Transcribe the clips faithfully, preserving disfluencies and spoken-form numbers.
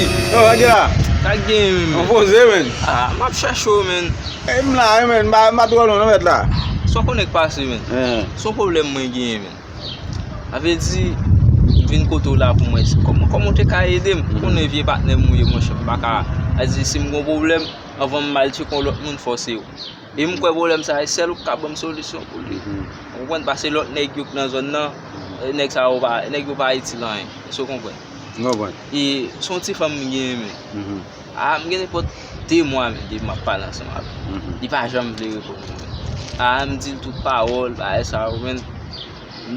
Yo, Angela. Sa k genyen, men? Mwen poze, men. Ah, m ap chèche w, men. E m la, wi, men. M pa, m pa twò lwen, non, mèt la. Sa w konnen k pase, men? Eh. Se yon pwoblèm mwen genyen, men. Sa vle di, m vin kote w la pou mwen. Kòman, kòman w te ka ede m? Mhm. Konnen vye patnè m ou ye, monchè. M pa ka, sa vle di, si m gen yon pwoblèm, anvan m al tcheke yon lòt moun, fò se ou. E m kwè pwoblèm sa, e sèl ou k ka ban m solisyon pou li. Mhm. Ou konprann? Paske lòt nèg yo k nan zòn nan, e nèg sa yo pa, nèg yo pa itil anyen. Èske w konprann? M konprann. E se yon ti fanm m genyen, men. Mhm. A, m gen nenpòt de mwa, men, depi m ap pale ansanm avè l. Mhm. Li pa janm vle reponn mwen, men. A, m di l tout pawòl, bagay sa yo, men.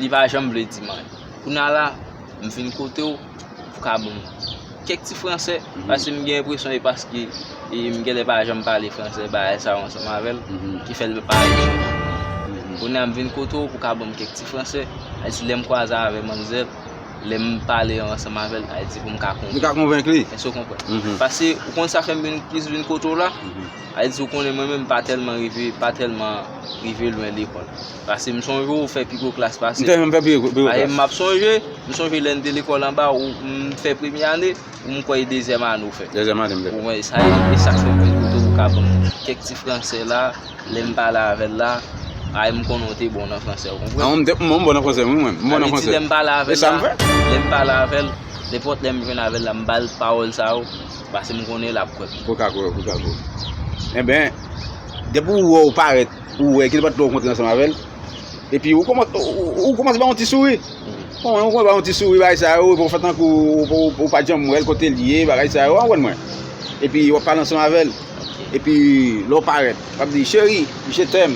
Li pa janm vle di m anyen. Kounye a la, m vin kote w, pou ka ban m kèk ti fransè, mhm, paske m gen enpresyon e paske, e, m genlè pa janm pale fransè, bagay sa yo ansanm avè l, mhm, ki fè l pa rive. Mhm. Kounye a m vin kote w pou ka ban m kèk ti fransè, sa vle di lè m kwaze avè manmzèl, lè m pale ansanm avè l, sa vle di pou m ka konvenk li. Ou ka konvenk li? Èske w konprann? Mhm. Paske ou konn sa fè m vin, plis vin kote w la? Mhm. Sa vle di ou konnen mwen menm m pa tèlman rive, pa tèlman rive lwen lekòl. Paske m sonje w fè pi gwo klas pase m. M te menm fè pi gwo, pi gwo klas. Paske m ap sonje, m sonje lè n te lekòl anba, ou, m fè premye ane, ou m kwè e dezyèm ane w fè. Dezyèm ane m te fè. Ou wè, sa e, e sa k fè m vin kote w pou ka ban m kèk ti fransè la, lè m pale avè l la, ay m konnen w te bon nan fransè, ou konprann? Ah, m te, m bon nan fransè, wi, mwen. M bon nan fransè. Sa vle di lè m pale avè l la, lè m pale avè l, nenpòt lè m jwenn avè l la, m ba l pawòl sa yo, paske m konnen l ap kwè m. Pou ka kwè, pou ka kwè. Enben, depi w wè w parèt, ou wè ki nenpòt lè w kontre ansanm avè l, epi ou kòman-, ou, ou, ou kòmanse ba yon ti souri. Mhm. Bon, ou kòmanse ba yon ti souri, bagay sa yo, epi w fè tankou ou, ou, ou pa t janm wè l kote l ye, bagay sa yo, w konprann mwen. Epi w ap pale ansanm avè l. Ok. Epi lè w parèt, w ap di, "Chérie, je t'aime."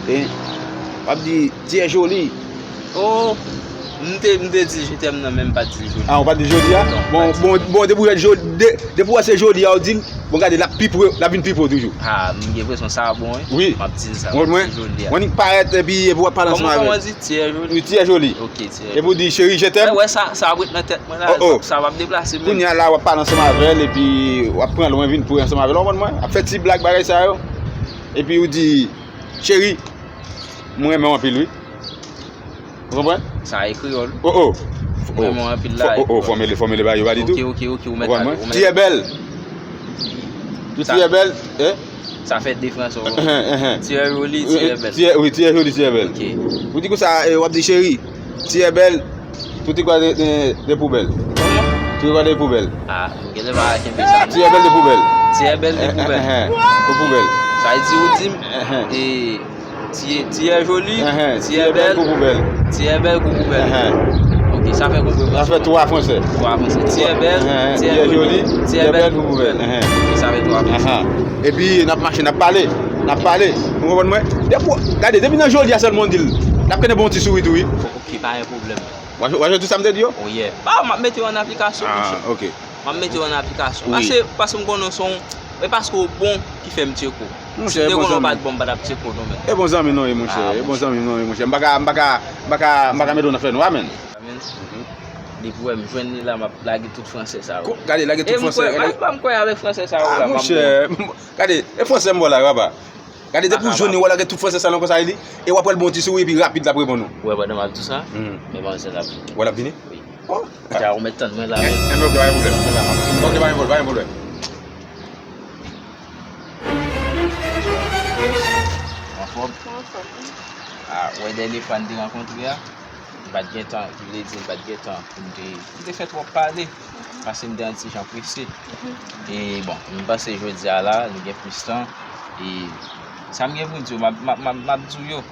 E, w ap di, "Tu es jolie." Oh, m te, m te di je t'aime nan, men m pa t di jodi. Ah, ou pa t di jodi a? Non, bon, bon, bon, depi w wè jodi, de-, depi w wè se jodi a, ou di l, bon, gade, l ap pi pre, l ap vin pi pre toujou. Ah, m gen enpresyon sa bon, wi. Wi. M ap di l sa, m ap di jodi a. Ou konprann mwen? Ou konn parèt, epi, epi w ap pale ansanm avè l. Kòman, kòman w di, tu es jolie? Wi, tu es jolie. Ok, tu es jolie. Epi w di, "Chérie, je t'aime." Wè, wè, sa, sa ap ret nan tèt mwen la, oh, oh, sa, sa p ap deplase menm. Kounye a la, w ap pale ansanm avè l, epi w ap pran lwen vin pre ansanm avè l, ou konprann mwen? Ap fè ti blag, bagay sa yo. Epi w di, "Chérie, mwen renmen w anpil, wi." Ou konprann? Sa e kreyòl. Oh, oh. Mwen, mwen anpil la. Oh, oh, fòmile, fòmile ba yo pa ditou. Ok, ok, ok, ou mèt ale, ou mèt ale. Tu es belle. Tu es belle, eh? Sa fè de fransè, ou konprann? Tu es jolie, tu es belle. Tu es, wi, tu es jolie, tu es belle. Ok. Ou di konsa, eh, w ap di, "Chérie, tu es belle, tu te crois de, de, de poubelle." Kòman? Tu te crois de poubelle. Ah, m genlè pa kenbe sa. Tu es belle de poubelle. Tu es belle de poubelle. Eh, eh, eh, de poubelle. Sa vle di ou di m, eh, eh, e, Tu es, tu es jolie, tu es belle, tu es belle kou poubèl. Ok, sa fè konbyen fransè? Sa fè twa fransè. Twa fransè. Tu es belle, tu es jolie, tu es belle kou poubèl. Ok, sa fè twa fransè. Epi, n ap mache, n ap pale, n ap pale. Ou konprann mwen? Depi, gade, depi nan jodi a sèlman w di l, l ap kenbe yon ti souri tou, wi. Ok, pa gen pwoblèm. W a, w a jwenn tout sa m te di yo? Oh, yeah. Ah, m ap mete yo an aplikasyon, monchè. Ah, ok. M ap mete yo an aplikasyon. Wi. Paske, paske m konnen w se yon, e paske w bon ki fè m tcheke w. Monchè, e bon zanmi. Si m te konnen w pa t bon, m pa t ap tcheke w non, men. E bon zanmi nou ye, monchè. Ah, e bon zanmi nou ye, monchè. M pa ka, m pa ka, m pa ka, m pa ka mete w nan fè nwa, men. Depi w wè m jwenn li la, m ap lage tout fransè sa yo. Gade, lage tout fransè. E m kwè, pa m kwè avèk fransè sa yo la, m ap bon. Gade, e fransè m ba w la, papa. Gade, depi w jwenn li, w a lage tout fransè sa nan konsa li, e w ap wè l bon ti souri, epi rapid l ap reponn ou. Ou wè pandan m ap di sa, men manzè l ap vini. Ou wè l ap vini? Wi. Oh. Deja, ou mèt tann mwen la. Eh, eh, ok, pa gen pwoblèm. Ok, pa gen pwoblèm, pa gen pwoblèm. Anfòm? Anfòm. Ah, ou wè dènye fwa n te rankontre a? M pa t gen tan, ki vle di m pa t gen tan pou m te, m te fè twòp pale. Paske m te yon ti jan prese. E bon, m panse jodi a la, nou gen plis tan. E sa m gen pou m di w, m ap, m ap, m ap, m ap di w yo.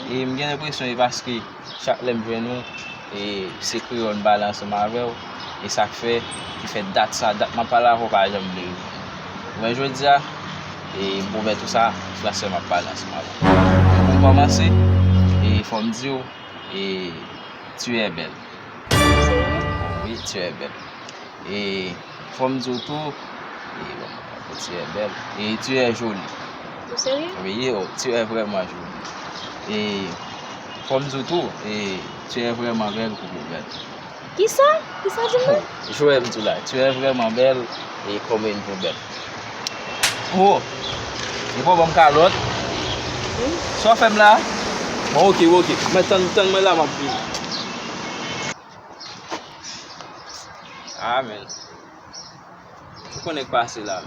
E m gen enpresyon e paske chak lè m jwenn ou, e se kreyòl m pale ansanm avè w. E sa k fè, ki fè dat sa, dat m ap pale avè w pa janm vle rive. Men jodi a, e m pwomèt ou sa, fransè m ap pale ansanm avè w. Pou m kòmanse, e fò m di w, e tu es belle. Serye? Wi, tu es belle. E fò m di w tou, e bon, tu es belle. E tu es jolie. Ou serye? Wi, oh, tu es vraiment jolie. E fò m di w tou, e tu es vraiment belle kou poubèl. Kisa? Kisa w di m nan? Jwè m di w la, tu es vraiment belle e comme une poubelle. Oh! E pa w ban m kalòt? Wi. Sa w fè m la? Bon, ok, ok. Men tann, tann mwen la, m ap vini. Ah, men. Ou konnen k pase la.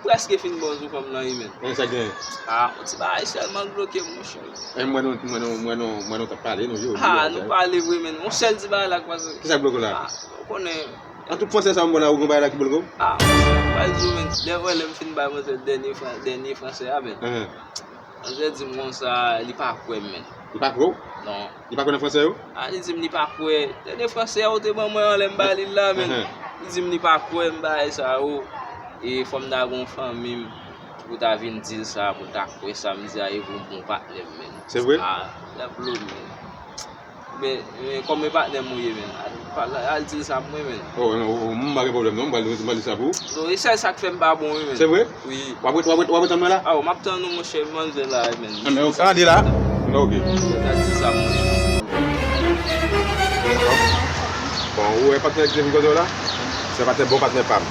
Prèske fin bon sou fanm nan wi, men. Men sa gen. Ah, yon ti bagay sèlman k bloke m, monchè. E mwen nou, mwen nou, mwen nou, mwen nou t ap pale, nou jodi. Ah, nou pale vre, men. Yon sèl ti bagay la k pase. Kisa k bloke w la? Ah, ou konnen. An tout fransè sa m bon la, ou gen bagay la ki bloke w? Ah, m pral di w, men. Lè vre, lè m fin bay manzè dènye fran-, dènye fransè a, men. Manzè di m konsa, li pa kwè m, men. Li pa kwè w? Non. Li pa kwè nan fransè yo? Ah, li di m li pa kwè. Tande fransè a ou te ban mwen an lè m ba li l la, men. Li di m li pa kwè m bagay sa yo. E fò m ta gen yon fanmi m ki pou ta vin di l sa, pou l ta kwè sa m di a, e pou yon bon patnè m, men. Se vre? Ah, l ap blow, men. Men, men kòm e patnè m ou ye, men. Al, al, al di l sa pou mwen, men. Oh, non, oh, oh, m pa gen pwoblèm, non. M pral, m pral di sa pou ou. Non, e sèl sa k fè m pa bon, wi, men. Se vre? Wi. W ap ret, w ap ret, w ap ret tann mwen la? Ah, w ap tann ou, monchè, manzè la, men. Ah, men, ok. Ah, li la? Ok. Mwen ta di sa, monchè. Bon, ou wè patnè ki te vin kote w la? Se patnè, bon patnè pa m.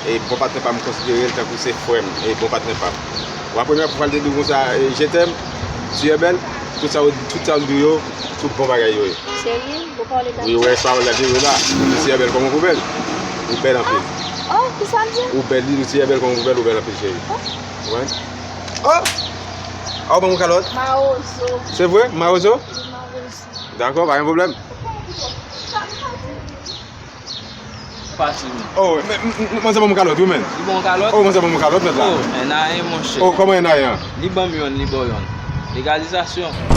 E bon patnè pa m, m konsidere l tankou se frè m, e bon patnè pa m. W ap premye fwa l te di w konsa, e, je t'aime, tu es belle, tout sa, tout sa l di w yo, tout bon bagay yo ye. Serye? Ou pale la? Wi, wè, sa w la di w la. Li di, tu es belle comme une poubelle. Ou bèl anpil. Oh, ki sa l di? Ou bèl, li di, tu es belle comme une poubelle, ou bèl anpil, cheri. Wè. Oh! Ah, ou ban m yon kalòt? Mawozo. Se vre? Mawozo? Wi, mawozo. Dakò, pa gen pwoblèm. Fasil, men. Oh, men, m, m, manzè ban m yon kalòt, wi, men. Li ban w kalòt? Oh, manzè ban m yon kalòt, mèt la. Oh, N A N, monchè. Oh, kòman N A N an? Li ban m yonn, li ba w yonn. Legalizasyon.